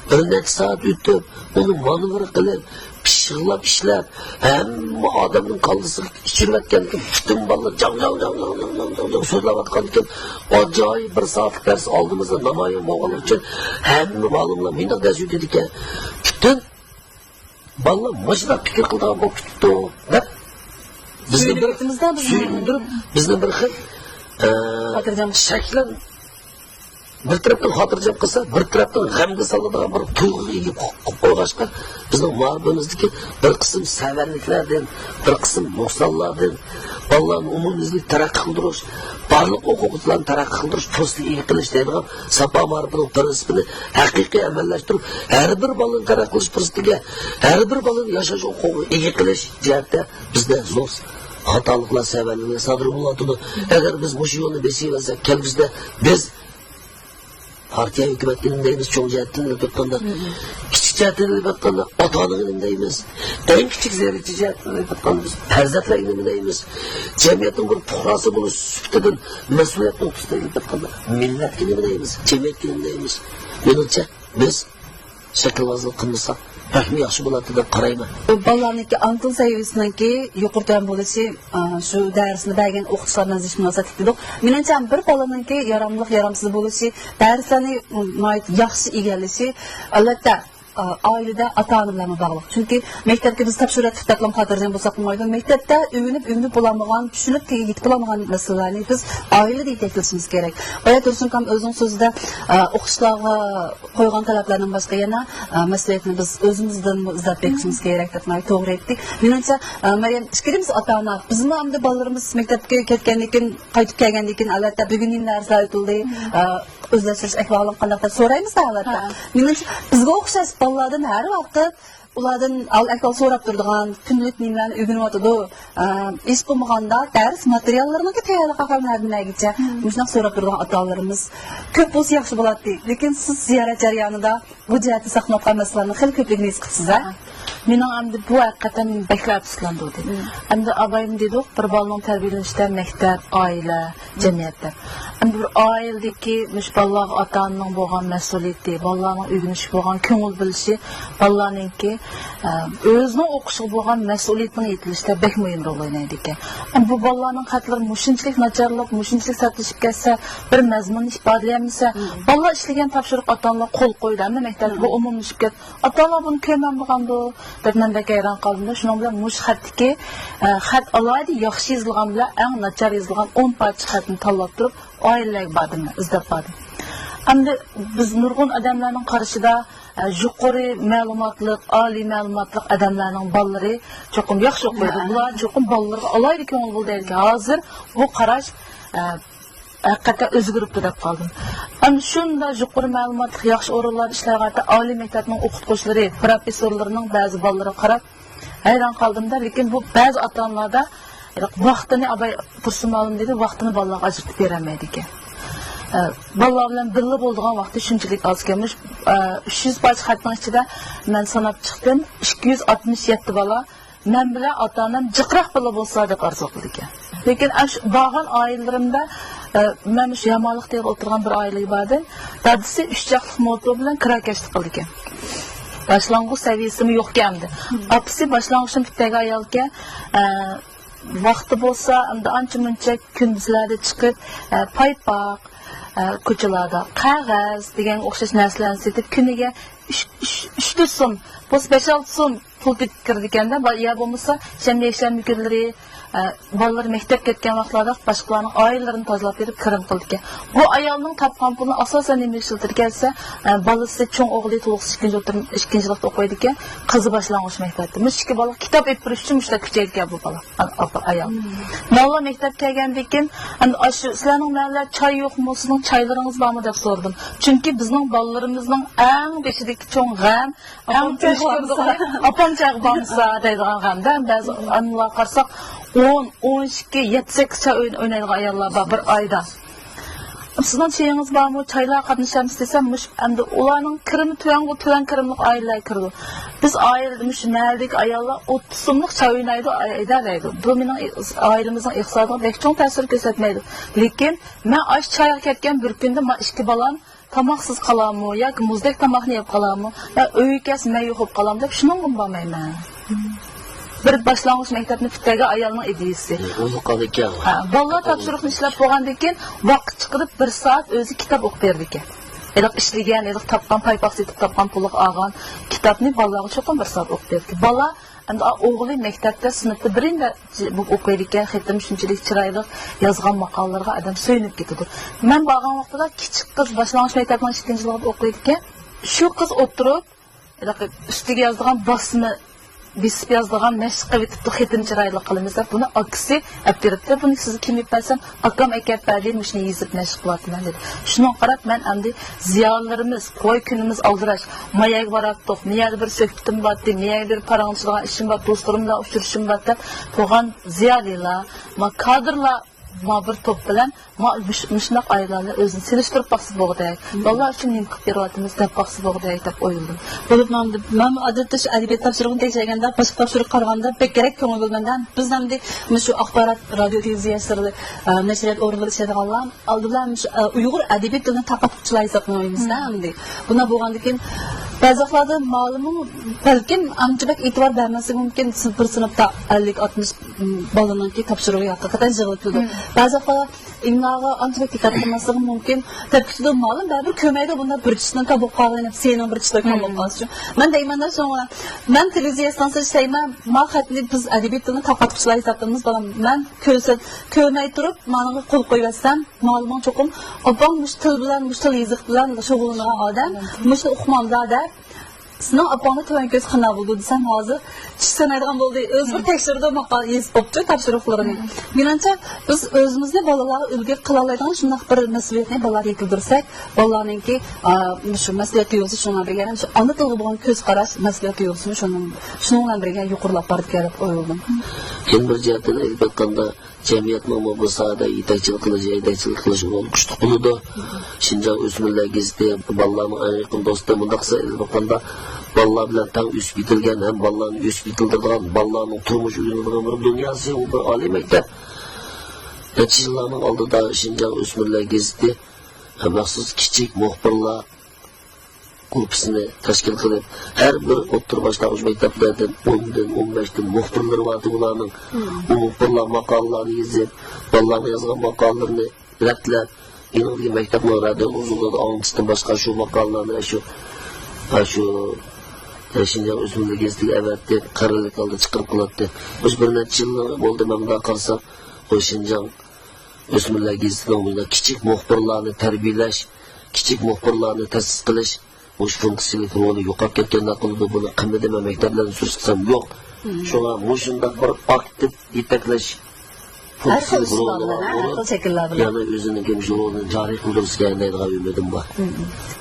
بىر نەچچە سائەت ئۆتۈپ، ئۇنى مانېۋىر قىلىپ، پىششىقلاپ ئىشلەپ، ھەممە ئادەمنىڭ كاللىسىغا ئىچىرىۋەتكەندىكىن، پۈتۈن بالىلار جاڭ، جاڭ، جاڭ سۆزلەۋاتقاندىكىن، ئاجايىپ بىر سائەتلىك دەرس ئالدىمىزدا نامايان بولغانلىقى ئۈچۈن، ھەممە مۇئەللىملەر مۇنداق دەرس ئۆتىدىكەن، پۈتۈن بالىلار مۇشۇنداق پىكىر قىلىدىغان بولۇپ كېتىپتۇ، دەپ، بىزنى بىر سۆيۈندۈرۈۋېتىمىزدە بىزنى. سۆيۈندۈرۈپ، بىزنى بىر خىل، ئە، خاتىرجەم. شەكلەن-، بىر تەرەپتىن خاتىرجەم قىلسا، بىر تەرەپتىن غەمگە سالىدىغان بىر تۇيغۇغا ئىگە قىلىپ قويغاچقا، بىزنىڭ مائارىپىمىزدىكى بىر قىسىم سەۋەنلىكلەردىن، بىر قىسىم نۇقسانلاردىن، بالىلارنى ئومۇميۈزلۈك تەرەققىي قىلدۇرۇش، بارلىق ئوقۇغۇچىلارنى تەرەققىي قىلدۇرۇش پۇرسىتىگە ئىگە قىلىش دەيدىغان ساپا مائارىپىنىڭ پىرىنسىپىنى ھەقىقىي ئەمەللەشتۈرۈپ، ھەر بىر بالىنى تەرەققىي قىلىش پۇرسىتىگە، ھەر بىر بالىنى ياشاش ھوقۇقىغا ئىگە قىلىش جەھەتتە بىزدە زور خاتالىقلار، سەۋەنلىكلەر سادىر بولۇۋاتىدۇ. ئەگەر بىز مۇشۇ يولنى بېسىۋەرسەك، كەلگۈسىدە بىز پارتىيە، ھۆكۈمەتكە نېمە دەيمىز؟ چوڭ جەھەتتىن ئېلىپ ئېيتقاندا، كىچىك جەھەتتىن ئېلىپ ئېيتقاندا، ئاتا-ئانىغا نېمە دەيمىز؟ ئەڭ كىچىك زېرەكچى جەھەتتىن ئېلىپ ئېيتقاندا، بىز پەرزەنتلەرگە نېمە دەيمىز؟ جەمئىيەتنىڭ بىر پۇقراسى بولۇش سۈپىتىدىن مەسئۇلىيەت نۇقتىسىدىن ئېلىپ ئېيتقاندا، مىللەتكە نېمە دەيمىز؟ جەمئىيەتكە نېمە دەيمىز؟ مېنىڭچە، بىز شەكىلۋازلىق قىلمىساق بەكمۇ ياخشى بولاتتى دەپ قارايمەن. بالىلارنىڭكى ئانا تىل سەۋىيەسىنىڭكى يۇقىرى تۆۋەن بولۇشى، ئا، شۇ دەرسنى بەرگەن ئوقۇتقۇچىلاردىن زىچ مۇناسىۋەتلىك دېدۇق. مېنىڭچە بىر بالىنىڭكى ياراملىق، يارامسىز بولۇشى، دەرسلەرنى ناھايىتى ياخشى ئىگىلىشى، ئەلۋەتتە، ئا، ئائىلىدە ئاتا-ئانا بىلەنمۇ باغلىق. چۈنكى مەكتەپكە بىز تاپشۇرۇۋەتتۇق دەپلا خاتىرجەم بولساق بولمايدۇ. مەكتەپتە ئۆگىنىپ، ئۆگىنىپ بولالمىغان، چۈشىنىپ، تېگىگە يېتىپ بولالمىغان مەسىلىلەرنى بىز ئائىلىدە يېتەكلىشىمىز كېرەك. بايا تۇرسۇن ئاكام ئۆزىنىڭ سۆزىدە، ئا، ئوقۇتقۇچىلارغا قويغان تەلەپلەرنىڭ باشقا يەنە، ئا، مەسئۇلىيەتنى بىز ئۆزىمىزدىن ئىزدەپ بېقىشىمىز كېرەك دەپ ناھايىتى توغرا ئېيتتى. مېنىڭچە، ئا، مەريەم، ئىككىلىمىز ئاتا-ئانا، بىزمۇ ئەمدى بالىلىرىمىز مەكتەپكە كەتكەندىن كېيىن، قايتىپ كەلگەندىن كېيىن، ئەلۋەتتە، بۈگۈن نېمە دەرسلەر ئۆتۈلدى، ئا، ئۆزلەشتۈرۈش ئەھۋالىڭ قانداق دەپ سورايمىز-دە، ئەلۋەتتە. ھە. مېنىڭچە، بىزگە ئوخشاش بالىلاردىن ھەر ۋاقىت ئۇلاردىن ھال-ئەھۋال سوراپ تۇرىدىغان، كۈندىلىك نېمىلەرنى ئۆگىنىۋاتىدۇ، ئە، ھېچ بولمىغاندا دەرس ماتېرىياللىرىنىڭكى تەييارلىقى ھەققىدە نەدىن نەگىچە مۇشۇنداق سوراپ تۇرىدىغان ئاتا-ئانىلىرىمىز كۆپ بولسا ياخشى بولاتتى. لېكىن سىز زىيارەت جەريانىدا بۇ جەھەتتە ساقلىنىۋاتقان مەسىلىلەرنى خېلى كۆپلۈكىنى ھېس قىپسىز-ھە؟ مېنىڭ ئەمدى بۇ ھەقىقەتەن مېنى بەكلا ئەپسۇسلاندۇردى. ئەمدى ئابايىم دېدۇق، بىر بالىنىڭ تەربىيەلىنىشىدە مەكتەپ، ئائىلە، جەمئىيەتتە. ئەمدى بىر ئائىلىدىكى مۇشۇ بالىلارغا ئاتا-ئانىنىڭ بولغان مەسئۇلىيىتى، بالىلارنىڭ ئۆگىنىشكە بولغان كۆڭۈل بۆلۈشى، بالىلارنىڭكى، ئە، ئۆزىنىڭ ئوقۇشىغا بولغان مەسئۇلىيىتىنىڭ يېتىلىشىدە بەك مۇھىم رول ئوينايدىكەن. ئەمدى بۇ بالىلارنىڭ خەتلىرى مۇشۇنچىلىك ناچارلاپ، مۇشۇنچىلىك سەتلىشىپ كەتسە، بىر مەزمۇننى ئىپادىلىيەلمىسە، بالىلار ئىشلىگەن تاپشۇرۇق ئاتا-ئانىلار قول قويدى، ھەممە مەكتەپتە بۇ ئومۇملىشىپ كەتتى. ئاتا-ئانىلار بۇنى كۆرمەمدىغاندۇ دەپ مەن بەك ھەيران قالدىم. شۇنىڭ بىلەن مۇشۇ خەتتىكى، ئە، خەت ئالاھىدە ياخشى يېزىلغان بىلەن ئەڭ ناچار يېزىلغان ئون پارچە خەتنى تاللاپ تۇرۇپ، ئائىلىلەرگە باردىم، ئىزدەپ باردىم. ئەمدى بىز نۇرغۇن ئادەملەرنىڭ قارىشىدا، ئە، يۇقىرى مەلۇماتلىق، ئالىي مەلۇماتلىق ئادەملەرنىڭ بالىلىرى چوقۇم ياخشى ئوقۇيدۇ. بۇلار چوقۇم بالىلىرىغا ئالاھىدە كۆڭۈل بۆلىدۇ دەيدىكەن. ھازىر بۇ قاراش، ئە، ھەقىقەتەن ئۆزگىرىپتۇ دەپ قالدىم. ئەمدى شۇنداق يۇقىرى مەلۇماتلىق ياخشى ئورۇنلاردا ئىشلەۋاتقان ئالىي مەكتەپنىڭ ئوقۇتقۇچىلىرى، پروفېسسورلىرىنىڭ بەزى بالىلىرىغا قاراپ ھەيران قالدىمدا، لېكىن بۇ بەزى ئاتا-ئانىلاردا ۋاقتىنى، ئاباي تۇرسۇن مۇئەللىم دېدى، ۋاقتىنى بالىلارغا ئاجرىتىپ بېرەلمەيدىكەن. ئە، بالىلار بىلەن بىللە بولىدىغان ۋاقتى شۇنچىلىك ئازكەن. مۇشۇ، ئە، ئۈچ يۈز پارچە خەتنىڭ ئىچىدە مەن ساناپ چىقتىم، ئىككى يۈز ئاتمىش يەتتە بالا مەن بىلەن ئاتا-ئانام جىقراق بىللە بولسا دەپ ئارزۇ قىلىدىكەن. لېكىن ئاشۇ بارغان ئائىلىلىرىمدە، ئە، مەن مۇشۇ يامانلىق تېغىدا ئولتۇرغان بىر ئائىلىگە باردىم. دادىسى ئۈچ چاقلىق موتور بىلەن كىراكەشلىك قىلىدىكەن. باشلانغۇچ سەۋىيەسىمۇ يوقكەن ئەمدى. ئاپىسى باشلانغۇچتىن پۈتتۈرگەن ئايالكەن، ئە، ۋاقتى بولسا ئەمدى ئانچە-مۇنچە كۈندۈزلەردە چىقىپ، ئە، پايپاق، ئە، كوچىلاردا قەغەز دېگەنگە ئوخشاش نەرسىلەرنى سېتىپ، كۈنىگە ئۈچ، ئۈچ، ئۈچ تۆت سوم، بولسا بەش-ئالتە سوم پۇل تېپىپ كىرىدىكەندە، با-، يا بولمىسا شەنبە، يەكشەنبە كۈنلىرى، ئە، بالىلىرى مەكتەپ كەتكەن ۋاقىتلاردا باشقىلارنىڭ ئائىلىلىرىنى تازىلاپ بېرىپ كىرىم قىلىدىكەن. بۇ ئايالنىڭ تاپقان پۇلىنى ئاساسەن نېمىگە ئىشلىتىدىكەن دېسە، ئە، بالىسى چوڭ ئوغلى تولۇقسىز ئىككىنچى ئوتتۇرا، ئىككىنچى سىنىپتا ئوقۇيدىكەن، قىزى باشلانغۇچ مەكتەپتە. مۇشۇ ئىككى بالىغا كىتاب ئېلىپ بېرىش ئۈچۈن مۇشۇنداق كۈچەيدىكەن بۇ بالا. ئاپا، ئايال. مەنلا مەكتەپ كەلگەندىن كېيىن، ئەمدى ئاشۇ سىلەرنىڭ مەھەللە چاي يوقمۇ، سىزنىڭ چايلىرىڭىز بارمۇ دەپ سورىدىم. چۈنكى بىزنىڭ بالىلىرىمىزنىڭ ئەڭ بېشىدىكى چوڭ غەم، ئەڭ ئاپام چاي تونۇش كۆرىدىغىنى، ئاپام چايغا بارمىسا دەيدىغان غەمدە. بەزى ئانىلارغا قارىساق، ئون، ئون ئىككى، يەتتە، سەككىز چاي ئوين-، ئوينايدىغان ئاياللار بار بىر ئايدا. سىزنىڭ چېيىڭىز بارمۇ؟ چايلارغا قاتنىشامسىز دېسەم، مۇشۇ ئەمدى ئۇلارنىڭ كىرىمى تۆۋەنغۇ، تۆۋەن كىرىملىق ئائىلىلەر كىرىدۇ. بىز ئائىلىدە مۇشۇ مەھەللىدىكى ئاياللار ئوتتۇز سوملۇق چاي ئوينايدۇ، ئايدا دەيدۇ. بۇ مېنىڭ ئائىلىمىزنىڭ ئىقتىسادىغا بەك چوڭ تەسىر كۆرسەتمەيدۇ. لېكىن مەن ئاشۇ چايغا كەتكەن بىر كۈندە ما ئىككى بالام تاماقسىز قالامۇ ياكى مۇزدەك تاماقنى يەپ قالامۇ، يا ئۆيگە كەلسە مەن يوق بولۇپ قالامۇ دەپ شۇنىڭغىمۇ بارمايمەن. بىر باشلانغۇچ مەكتەپنى پۈتتۈرگەن ئايالنىڭ ئىدىيىسى. ئۇ يوقالىدىكەن. ھە، بالىلار تاپشۇرۇقنى ئىشلەپ بولغاندىن كېيىن ۋاقىت چىقىرىپ بىر سائەت ئۆزى كىتاب ئوقۇپ بېرىدىكەن. ھېلىقى ئىشلىگەن، ھېلىقى تاپقان، پايپاق سېتىپ تاپقان پۇلىغا ئالغان كىتابنى بالىلارغا چوقۇم بىر سائەت ئوقۇپ بېرىدىكەن. بالا ئەمدى ئوغلى مەكتەپتە سىنىپتا بىرىنچى دەرىجە بولۇپ ئوقۇيدىكەن، خېتىم شۇنچىلىك چىرايلىق، يازغان ماقالىلىرىغا ئادەم سۆيۈنۈپ كېتىدۇ. مەن بارغان ۋاقتىدا كىچىك قىز باشلانغۇچ مەكتەپنىڭ ئىككىنچى يىلىغا ئوقۇيدىكەن. شۇ قىز ئولتۇرۇپ، ھېلىقى ئۈستىگە يازىدىغان باسما، بېسىپ يازىدىغان مەشىق قىلىۋېتىپتۇ، خېتىنى چىرايلىق قىلىمىز دەپ، بۇنى ئاكىسى ئەپ بېرىپتۇ. بۇنى سىزگە كىم ئېپ بەرسەم، ئاكام ئەكەپ بەردى، مۇشۇنى يېزىپ مەشىق قىلىۋاتىمەن دېدى. شۇنىڭغا قاراپ مەن ئەمدى زىيالىيلىرىمىز، قوي كۈنىمىز ئالدىراش، مايەگە باراتتۇق، مىيەدە بىر سۆھبىتىم بارتتى، مىيەگە بىر پاراڭلىشىدىغان ئىشىم بار، دوستلىرىم بىلەن ئۇچرىشىشىم بار دەپ تۇرغان زىيالىيلار، ما كادىرلار، ما بىر توپ بىلەن ما مۇش-، مۇشۇنداق ئاياللارنى ئۆزىنى سېلىشتۇرۇپ باقسا بولغۇدەك. بالىلار ئۈچۈن نېمە قىلىپ بېرىۋاتىمىز دەپ باقسا بولغۇدەك دەپ ئويلىدىم. بولۇپمۇ ئەمدى مەن ئادەتتە شۇ ئەدەبىيات تاپشۇرۇقىنى تەكشۈرگەندە، باشقا تاپشۇرۇققا قارىغاندا بەكرەك كۆڭۈل بۆلىمەن. بىز ئەمدى مۇشۇ ئاخبارات، رادىيو، تېلېۋىزىيە ئىشلىرى، ئە، نەشرىيات ئورنىدا ئىشلەيدىغانلار ئالدى بىلەن مۇشۇ، ئە، ئۇيغۇر ئەدەبىيات تىلىنى تارقاتقۇچىلار ھېسابلىنىمىز-دە ئەمدى. بۇنداق بولغاندىكىن، بەزى ۋاقىتلاردا مالىمۇ بەلكىم ئانچە بەك ئېتىبار بەرمەسلىكى مۇمكىن، بىر سىنىپتا ئەللىك، ئاتمىش بالىنىڭكى تاپشۇرۇقى ھەقىقەتەن يىغىلىپ كېلىدۇ. بەزى ۋاقىتلاردا ئىملاغا ئانچە بەك دىققەت قىلماسلىقى مۇمكىن. دەپ كېتىدۇ، مالىم بەرىبىر كۆرمەيدۇ، بۇنداق بىر چۈشنىڭ كام بولۇپ قالغىنى، سېنىڭ بىر چۈشنىڭ كام بولۇپ قالسىچۇ. مەن دەيمەن-دە شۇڭا، مەن تېلېۋىزىيە ئىستانسىسىدا ئىشلەيمەن، ما خەتنى بىز ئەدەبىي تىلنى تارقاتقۇچىلار ھېسابلىنىمىز، بالام. مەن كۆرسەت-، كۆرمەي تۇرۇپ، مانىڭغا قول قويۇۋەتسەم، مالىمىڭ چوقۇم، ئاپاڭ مۇشۇ تىل بىلەن، مۇشۇ تىل يېزىق بىلەن شۇغۇللىنىدىغان ئادەم، مۇشۇنى ئۇقمامدا دەپ، سېنىڭ ئاپاڭنى تۆۋەن كۆرسە قانداق بولىدۇ دېسەم، ھازىر چۈش سانايدىغان بولدى. ئۆزى بىر تەكشۈرىدۇ، ماقالە يېزىپ بوپتۇ، تاپشۇرۇقلىرىنى. مېنىڭچە، بىز ئۆزىمىزنى بالىلارغا ئۈلگە قىلالايدىغان شۇنداق بىر مەسئۇلىيەتنى بالىلارغا يېتىلدۈرسەك، بالىلارنىڭكى، ئا، شۇ مەسئۇلىيەت تۇيغۇسى شۇنىڭ بىلەن بىرگە، شۇ ئانا تىلغا بولغان كۆز قاراش، مەسئۇلىيەت تۇيغۇسىمۇ شۇنىڭ، شۇنىڭ بىلەن بىرگە يۇقىرىلاپ بارىدىكەن دەپ ئويلىدىم. يەنە بىر جەھەتتىن ئېلىپ ئېيتقاندا، جەمئىيەتنىڭمۇ بۇ ساھەدە يېتەكچىلىك قىلىش، ھەيدەكچىلىك قىلىش رولى كۈچلۈك بولىدۇ. شىنجاڭ ئۆسمۈرلەر گېزىتى بالىلارنىڭ ئەڭ يېقىن دوستى. مۇنداق قىلسا، ئېلىپ ئېيتقاندا، بالىلار بىلەن تەڭ ئۆسۈپ يېتىلگەن ھەم بالىلارنى ئۆسۈپ يېتىلدۈرىدىغان، بالىلارنىڭ تۇرمۇش ئۆگىنىدىغان بىر دۇنياسى، ئۇ بىر ئالىي مەكتەپ. نەچچە يىللارنىڭ ئالدىدا شىنجاڭ ئۆسمۈرلەر گېزىتى مەخسۇس كىچىك مۇخبىرلار گۇرۇپپىسىنى تەشكىل قىلىپ، ھەر بىر ئوتتۇرا باشلانغۇچ مەكتەپلەردىن ئوندىن، ئون بەشتىن مۇخبىرلىرى بارتى ئۇلارنىڭ. ئۇ مۇخبىرلار ماقالىلارنى يېزىپ، بالىلارنىڭ يازغان ماقالىلىرىنى رەتلەپ، يېنىڭدىكى مەكتەپنىڭ رادىيو ئۇزۇنلىرىدا ئاڭلىتىشتىن باشقا شۇ ماقالىلارنى شۇ، شۇ شىنجاڭ ئۆسمۈرلەر گېزىتىگە ئەۋەتتى، قەرەللىك ھالدا چىقىرىپ قىلاتتى. مۇشۇ بىر نەچچە يىللار بولدى، مەن مۇنداق قارىسام، بۇ شىنجاڭ ئۆسمۈرلەر گېزىتىنىڭ مۇنداق كىچىك مۇخبىرلارنى تەربىيەلەش، كىچىك مۇخبىرلارنى تەسىس قىلىش، مۇشۇ فۇنكسىيەلىك رولى يوقاپ كەتكەندەك قىلىدۇ. بۇنى قىممىتى مەن مەكتەپلەرنى سۈرسىتسەم يوق. شۇڭا مۇشۇنداق بىر ئاكتىپ يېتەكلەش ھەر خىل فۇنكسىيەلىك ئۇسۇللار رولىغا بىلەن، ھەر ئۇرۇپ، خىل شەكىللەر بىلەن. يەنە ئۆزىنىڭكى مۇشۇ رولىنى جارى قىلدۇرسىكەن دەيدىغان ئۈمىدىم بار.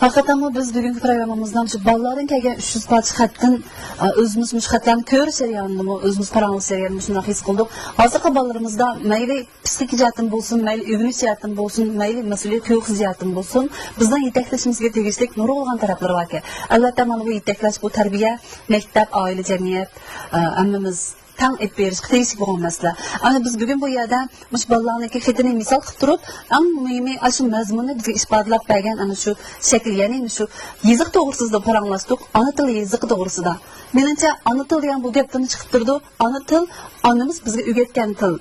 ھەقىقەتەنمۇ بىز بۈگۈنكى پروگراممىمىزدا مۇشۇ بالىلاردىن كەلگەن ئۈچ يۈز پارچە خەتتىن، ئە، ئۆزىمىز مۇشۇ خەتلەرنى كۆرۈش جەريانىدىمۇ، ئۆزىمىز پاراڭلىشىش جەريانىدىمۇ شۇنداق ھېس قىلدۇق. ھازىرقى بالىلىرىمىزدا مەيلى پىسخىكا جەھەتتىن بولسۇن، مەيلى ئۆگىنىش جەھەتتىن بولسۇن، مەيلى مەسئۇلىيەت تۇيغۇسى جەھەتتىن بولسۇن، بىزنىڭ يېتەكلىشىمىزگە تېگىشلىك نۇرغۇنلىغان تەرەپلىرى باركەن. ئەلۋەتتە، مانا بۇ يېتەكلەش، بۇ تەربىيە، مەكتەپ، ئائىلە، جەمئىيەت، ئە، ھەممىمىز تەڭ ئېلىپ بېرىشقا تېگىشلىك بولغان مەسىلە. ئەنە بىز بۈگۈن بۇ يەردە مۇشۇ بالىلارنىڭكى خېتىنى مىسال قىلىپ تۇرۇپ، ئەڭ مۇھىمى ئاشۇ مەزمۇننى بىزگە ئىپادىلەپ بەرگەن ئەنە شۇ شەكىل، يەنى مۇشۇ يېزىق توغرىسىدا پاراڭلاشتۇق، ئانا تىل يېزىقى توغرىسىدا. مېنىڭچە، ئانا تىل دېگەن بۇ گەپتىن چىقىپ تۇرىدۇ. ئانا تىل، ئانىمىز بىزگە ئۆگەتكەن تىل.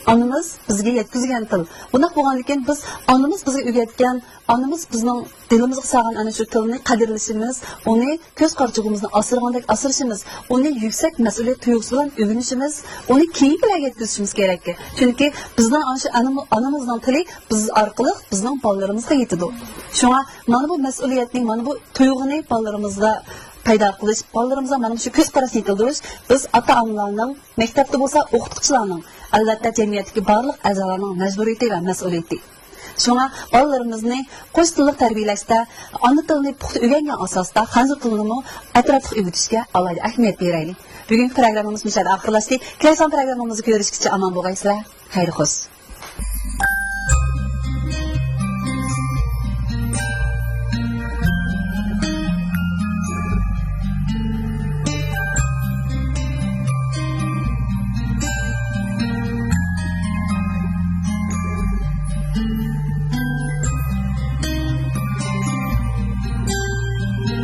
ئانىمىز بىزگە يەتكۈزگەن تىل. بۇنداق بولغاندىكىن، بىز ئانىمىز بىزگە ئۆگەتكەن، ئانىمىز بىزنىڭ دىلىمىزغا سالغان ئەنە شۇ تىلنى قەدىرلىشىمىز، ئۇنى كۆز قارىچۇقىمىزنى ئاسرىغاندەك ئاسرىشىمىز، ئۇنى يۈكسەك مەسئۇلىيەت تۇيغۇسى بىلەن ئۆگىنىشىمىز، ئۇنى كېيىنكىلەرگە يەتكۈزۈشىمىز كېرەك. چۈنكى بىزنىڭ ئاشۇ ئانا-، ئانىمىزنىڭ تىلى بىز ئارقىلىق بىزنىڭ بالىلىرىمىزغا يېتىدۇ. شۇڭا مانا بۇ مەسئۇلىيەتنى، مانا بۇ تۇيغۇنى بالىلىرىمىزدا پەيدا قىلىش، بالىلىرىمىزغا مانا شۇ كۆز قاراشنى يېتىلدۈرۈش بىز ئاتا-ئانىلارنىڭ، مەكتەپتە بولسا ئوقۇتقۇچىلارنىڭ، ئەلۋەتتە، جەمئىيەتتىكى بارلىق ئەزالارنىڭ مەجبۇرىيىتى ۋە مەسئۇلىيىتى. شۇڭا بالىلىرىمىزنى قوش تىللىق تەربىيەلەشتە، ئانا تىلنى پۇختا ئۆگەنگەن ئاساستا خەنزۇ تىلىنىمۇ ئەتراپلىق ئۆگىتىشكە ئالاھىدە ئەھمىيەت بېرەيلى. بۈگۈنكى پروگراممىمىز مۇشۇ يەردە ئاخىرلاشتى. كېلەر سان پروگراممىمىزدا كۆرۈشكىچە ئامان بولغايسىلەر. خەير خوش.